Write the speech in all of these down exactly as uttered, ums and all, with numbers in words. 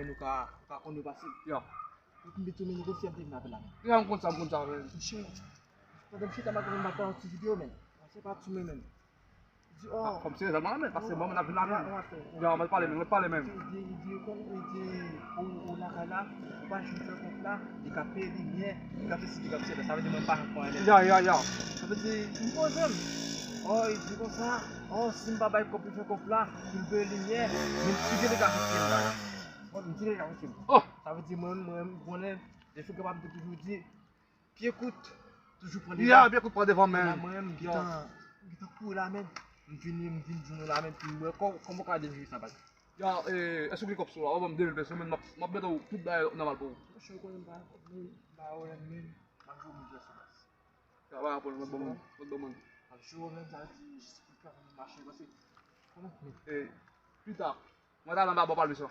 men nou ka, nou ka konn yo pase. Ya. Ou konn biten men negosye m te vin avè la men. Ya, m konn sa, m konn sa, men. Monchè, pandan m chita m ap gade yon ti videyo men. Monchè pa sou men men. Di oh. Kòm se rezèlman la men, paske bon, mwen ap vin la men. Ou ap fè. Ya, mwen pale men, mwen pale men. Di, di, di, kon, li di, ou, ou lakay la, ou pa janm fè kont la, li ka peye limyè, li ka fè si, li ka fè sa. Sa vle di mwen pa janm fè anyen. Ya, ya, ya. Sa vle di, m poze m. Oh, li di konsa, oh, si m pa bay kòb pou fè kòb la, pou m peye limyè, men m sou delegasyon ki m la. Bon, m delegasyon ki m. Oh. Sa vle di mwen, mwen, mwen konnen, depi ke m ap toujou di, pye kout, toujou pran Ya, pye kout pran devan men. Mwen, m gentan, m gentan kouri la men. M vini, m vin di nou la men, pou m wè kò-, kòman w ka dirive sa baz. Ya, eh, èske w gen kòb sou la? Ou ban m de mil peso, men m ap, m ap mete w tout bagay nòmal pou ou. Monchè, ou konnen m pa, m pa wè men, m ap jwe mil peso baz. Ya, pa rapò, mwen bon, mwen bon, mwen. M ap jwe men, sa vle di, jis pou fè mache, paske, konnen, men. Eh, pita, mwen ta nan ba bò palmis la.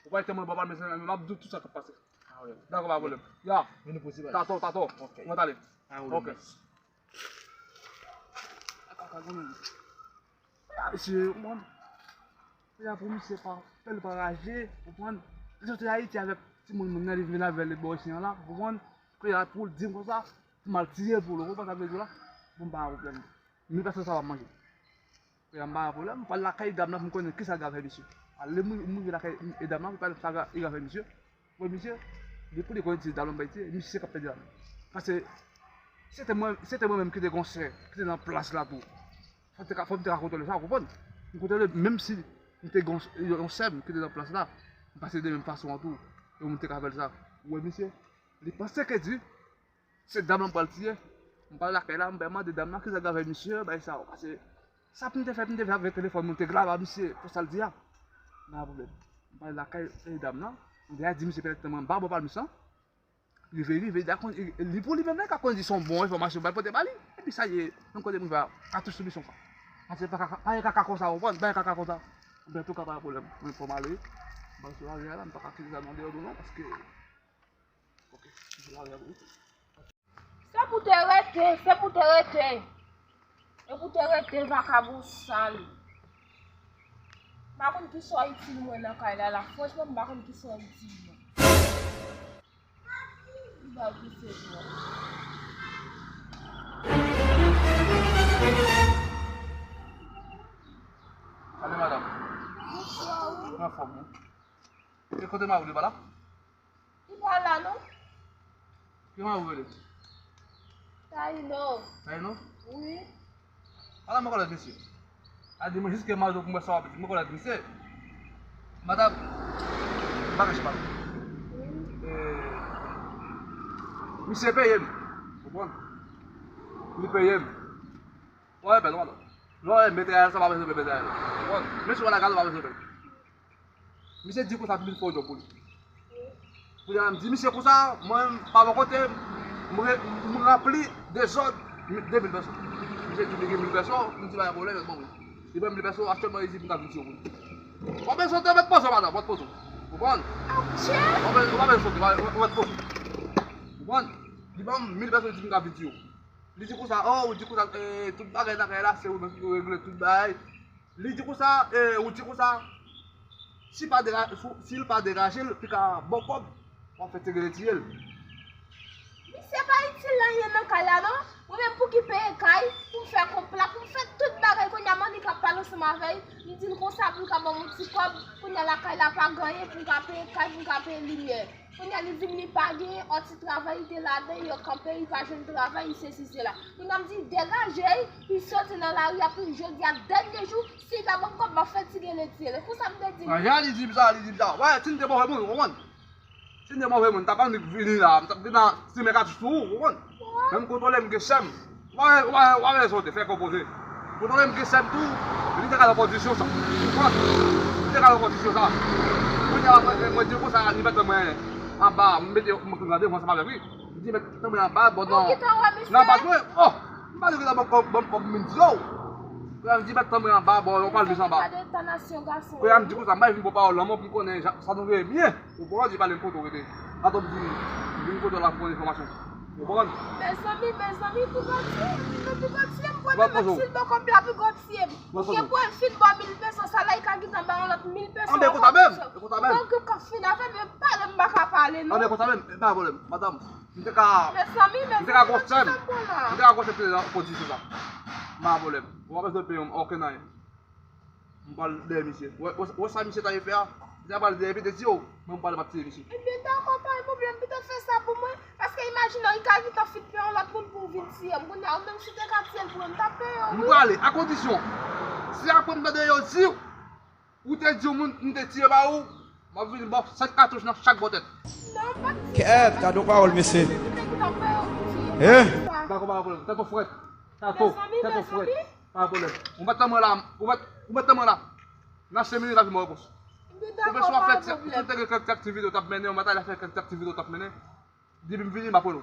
Ou pa te mwen, papa, mezanmi, m ap di w tout sa k ap pase. Dakò, pa pwoblèm. Ya. Vini pou ti baz. Tato, tato. Mwen t ale. Ok. Mesye, ou konprann? Kounye a pou misye pa, fè l pa raje, ou konprann? Li soti Ayiti avèk timoun moun nan, li vin avè l bò isit la, ou konprann? Kounye a pou l di m konsa, pou m al tiye l pou l, ou konprann sa m vle di w la? Bon, m pa gen pwoblèm. Mil pèsòn sa w ap manje. Kounye a m pa gen pwoblèm, m pral lakay dam nan pou m konnen kisa l ka fè misye. A lè m rive lakay e dam nan, pou l sa li ka fè misye. Wè misye, li pou li konn di dam nan bay ti, misye k ap pèdi dam nan. Paske se te mwen, se te mwen menm ki te gon sè, ki te nan plas la tou. Fò m te ka, fò m te ka kontwole sa, ou konprann? M kontwole menm si m te gon yon sè m ki te nan plas la, m pase de menm fason an tou. E moun te ka fè l sa. Ou wè misye, li panse ke di, se dam nan m pral tiye. M pral lakay la, m bay mande dam nan kisa l ka fè misye, bay sa. Paske sa pou m te fè, pou m te fè avèk telefòn mwen, m te grave a misye pou sa l di a. Pa gen pwoblèm. M pral lakay e dam nan, m deja di misye pètèt mwen anba bò palmis lan. Rive, rive, li a konn, li pou li menm la, li ka konn di se yon bon enfòmasyon m pral pote ba li. Epi sa ye, menm kote m rive a, katouch sou misyon sa. Paske pa kaka, pa gen kaka konsa, ou konprann? Pa gen kaka konsa. Antouka, pa gen pwoblèm. Mwen fò m ale. Ban sou lari a la, m pa ka kite sa nan deyò tou non, paske, ok, sou lari a tou. Se pou te rete, se pou te rete. E pou te rete vakabon sal. M pa konn kisa w itil mwen nan kay la la. Franchman, m pa konn kisa w itil mwen. M pa konn se mwen. Salut madame. Bonswa, wi. Anfòm, wi. E kote mari w, li pa la? Li pa la non. Ki mari w rele? Taino. Taino? Wi. Ala mwen konèt misye. A di mwen jiske mari w pou mwen sa w ap di. Mwen konèt misye. Madam, m pa kache pa nou. Wi. E, misye peye m. Ou konprann? Li peye m. Ou pa pè non, madam. Non, e, mete a sa pa bezwen pè, mete a. Ou konprann? Men si w pa lakay ou pa bezwen pè. Misye di konsa pou vin fè yon djòb pou li. Kounye a m di misye konsa, mwen pa bò kote, m re-, m ranpli dezòd de mil pèsòn. Misye di li gen mil pèsòn, m di pa gen pwoblèm, bon wi. Li ban m mil pèsòn, aktyèlman li di pou m ka vin tiye pou li. Ou pa bezwen te mèt poze w, madam, mèt poze w. Ou konprann? Ou pa bezwen, ou pa bezwen sote, ou mèt poze w. Ou konprann? Li ban m mil pèsòn, li di pou m ka vin tiye w. Li di konsa, oh, ou di konsa, eh, tout bagay nan kay la, se ou menm ki regle tout bagay. Li di konsa, eh, ou di konsa, si pa dera-, si, si l pa deraje l, li ka ba w kòb, w ap fè tirele tiye l. Misye pa itil anyen nan kay la non. Mwen menm pou ki peye kay, pou m fè konpla, pou m fè tout bagay, kounye a Monica ap pale ansanm avè l, m di l konsa pou l ka ban m yon ti kòb, kounye a lakay la pa gen anyen pou m ka peye kay, pou m ka peye limyè. Kounye a li di m li pa gen, yon ti travay li te ladan, yo kanpe, li pa jwenn travay, li sesi sela. Kounye a m di degaje l, li soti nan lari a, pou jodi a dènye jou, si li pa ban m kòb, m ap fè tirele tiye l. Konsa m te di l. Aya, li di m sa, li di m sa. Wè, si m te move moun, ou konprann? Si m te move moun, m t ap annik vini la, m t ap gentan simen katouch sou ou, ou konprann? Wè. Men m kontwole m gen sè m. Ou pa, ou pa, ou pa bezwen sote, fè konpoze. Kontwole m gen sè m tou, li te ka nan kondisyon sa. Ou konprann? Li te ka nan kondisyon sa. Kounye a, mwen, mwen di konsa, li mete mwen anba, m mete, m pran randevou ansanm avè l, wi. M di, mete mwen anba, bon, nan, nan baz mwen. Oh! M pa di w ki ta ban m kòb, ban m kòb, m vin di w. Kounye a m di, mete mwen anba, bon, yon palmis anba. Kounye a m di konsa, m pa vin pran pawòl lanmò pou m konnen sa nou rele byen. Ou konprann, di pale m kote w rete. Atò m di, vin kote w la pou konn enfòmasyon. Ou konprann? Mezanmi, mezanmi, piga tiye m, piga tiye m, konnen menm si l poko pla, piga tiye m. Ou gen pwen fin bò mil pèsòn, sa la, li ka gentan ba yon lòt mil pèsòn. Anben, konsa menm, e konsa menm. Donk, kòb fin avè m, pale m pa ka pale, non. Anben, konsa menm, pa gen pwoblèm, madanm. M te ka, m te ka gon sè m, m te ka gon sè m te nan kondisyon sa. Pa gen pwoblèm. Ou pa bezwen peye m okenn anyen. M pral dèyè misye. Wè, wè, wè sa misye ta ye fè a? Misye pral dèyè, epi te di yo, mwen m pral, m ap tiye misye. Ebyen, dakò, pa gen pwoblèm, pito fè sa pou mwen. Paske imajine w, li ka gentan fin peye yon lòt moun pou w vin tiye m. Kounye a, ou menm si w te ka tiye l pou mwen, m t ap peye w, wi. M prale, a kondisyon, si apre m tande yo di ou te di yon moun m te tiye ba ou, m ap vin ba w sèt katouch nan chak bò tèt. Non, m pa t di sa. Kèt, gade yon pawòl, mesye. Ou te gentan peye w pou tiye m. Eh? Dakò, pa gen pwoblèm. Tèt ou frèt. Tato, tèt ou frèt. Pa gen pwoblèm. Ou mèt tann mwen la, ou mèt, ou mèt tann mwen la. Nan senk minit, w ap jwenn yon repons. Ou bezwen fè ti, si w te gen kèk ti aktivite w t ap mennen, ou mèt al fè kèk ti aktivite w t ap mennen. Depi m vini, m ap rele w.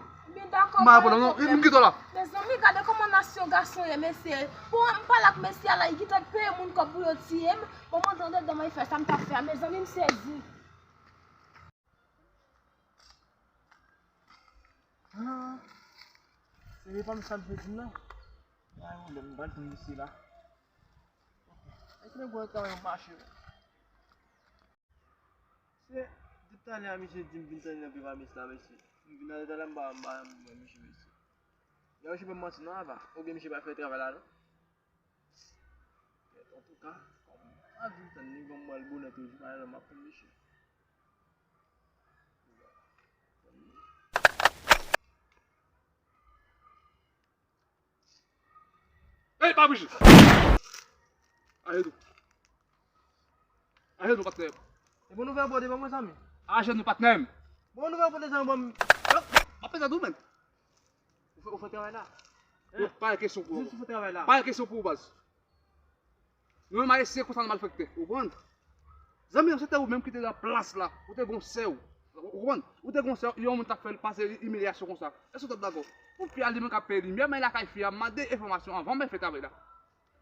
M ap rele w, non, m kite w la. Mezanmi, gade kòman nasyon gason ye, mesye. Bon, m pale ak mesye a la, li gentan peye moun kòb pou yo tiye m. Bon, mwen tande demen fè sa m t ap fè a. Mezanmi, m sezi. Ah, se li pa m sa m te di m nan. Ay, ou lè m pral tann misye la. Èske nèg wè travay ap mache? Se depi talè a misye di m vin tann nan Viva Mis la, mesye. M vin nan talè m pa, m pa, m pa wè misye, mesye. Yon misye pa manti non, apa. Oubyen misye pa fè travay la non. Antouka, kòm a di m tann li, ban m wè l bonè toujou, pa nan m ap tann misye. Ey, pa bouje! Ajenou. Ajenou, patnè. E bon nouvèl bò devan mwen, zanmi. Ajenou, patnè. Bon nouvèl bò devan mwen. Yo, m ap peze tou, menn. Ou fè, ou fè travay la? Yo, pa gen kesyon pou ou. Jis ou fè travay la. Pa gen kesyon pou ou, baz. Nou menm Ayisyen konsa nou malfektè, ou konprann? Zanmi, se te ou menm ki te nan plas la, ou te gon sè w, ou konprann? Ou te gon sè w, yon moun t ap fè l pase imilyasyon konsa. Èske w t ap dakò? Pou fi a li menm k ap peye limyè, m al lakay fi a, m mande enfòmasyon anvan m fè travay la.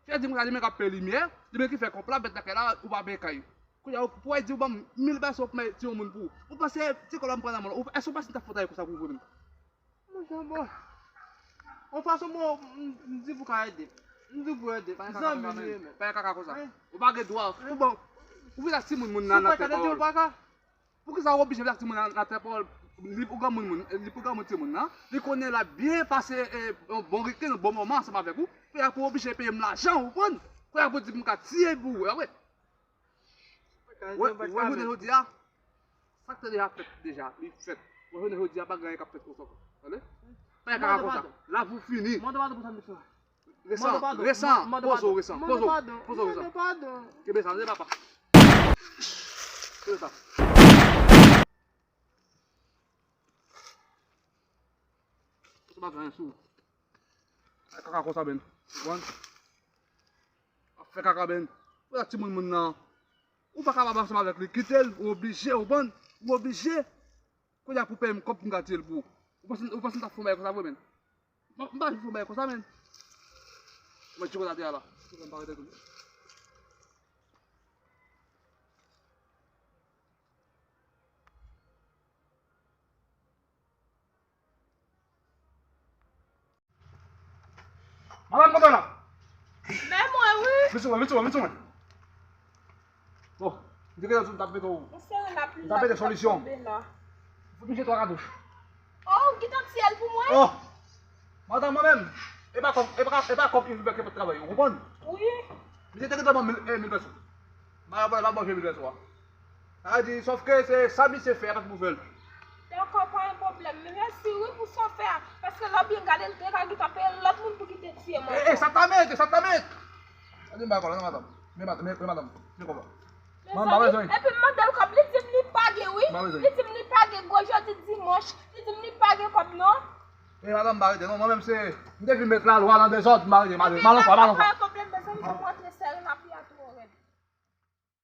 Fi a di m konsa, li menm k ap peye limyè, li menm ki fè kòb la, bèt lakay la, ou pa peye kay. Kounye a, pou w di w ban m mil pèso pou m bay ti yon moun pou ou. Ou panse ti kòb la m pran nan men w, èske w panse m t ap fè travay konsa pou ou vre menm? Monchè, bon. Yon fason bon, m, m di pou ka ede. M di pou ede. Pa gen kaka konsa, menn. Pa gen kaka konsa. Ou pa gen dwa. Ou bon. Ou vin ak timoun moun nan nan tèt pawòl. Poukisa ou oblije vin ak timoun nan nan tèt pawòl? Li pou granmoun moun, li pou granmoun timoun nan. Li konnen l ap byen pase, eh, yon bon wikenn, yon bon moman ansanm avèk ou. Kounye a pou oblije peye m lajan, ou konprann? Kounye a pou di m ka tiye pou ou, wè. Wè, wè jounen jodi a, sa k te deja fèt deja, li fèt. Wè jounen jodi a, pa gen anyen k ap fèt konsa ankò. Tande? Pa gen kaka konsa. Lavi w fini. Mande padon pou sa m te fè. Resan, resan, poze w, resan, poze w, poze w, resan. Kenbe sa, tande papa. Kenbe sa. Poze w, pa gen anyen sou ou. Ay, kaka konsa, menn. Ou konprann? Ap fè kaka, menn. Ou la timoun moun nan. Ou pa kapab ansanm avèk li, kite l, ou oblije, ou konprann? Ou oblije. Kounye a pou peye m kòb pou m ka tiye l pou ou. Ou panse, ou panse m t ap fè yon bagay konsa vre, menn? M pa, m pa fè yon bagay konsa, menn. Mwen tchokolate a la. M pa rete tou. Madanm, kote w la? Men mwen, wi. Vin sou mwen, vin sou mwen, vin sou mwen. Bon, m te gentan di w m t ap mete w. M t ap mete solisyon. Fout misye twa katouch. Oh, ou gentan tiye l pou mwen? Oh! Madanm, mwen menm, e pa kòb, e pa, e pa kòb ki vin fè kenpòt travay, ou konprann? Wi. Misye te gentan ban m mil, eh, mil pèso. M pa, m pa, m pa manje mil pèso a. Sa vle di, sòf ke se sa misye fè a, pa t pou fè l. Dakò, pa gen pwoblèm. Mèsi wi pou sa w fè a. Paske lè w byen gade, l te ka gentan peye lòt moun pou ki te tiye mwen. E, e, sa ta mete, sa ta mete. Gade m ba kòb la, non, madanm. Men madanm, men, men madanm. Men kòb la. Mwen pa bezwen. Epi m mande l kòb, li di m li pa gen wi. Li di m li pa gen, gwo jodi dimanch, li di m li pa gen kòb non. E madanm, m pa rete non, mwen menm se, m te vin met lalwa nan dezòd, m pa rete, m pa rete. Malonfa, malonfa.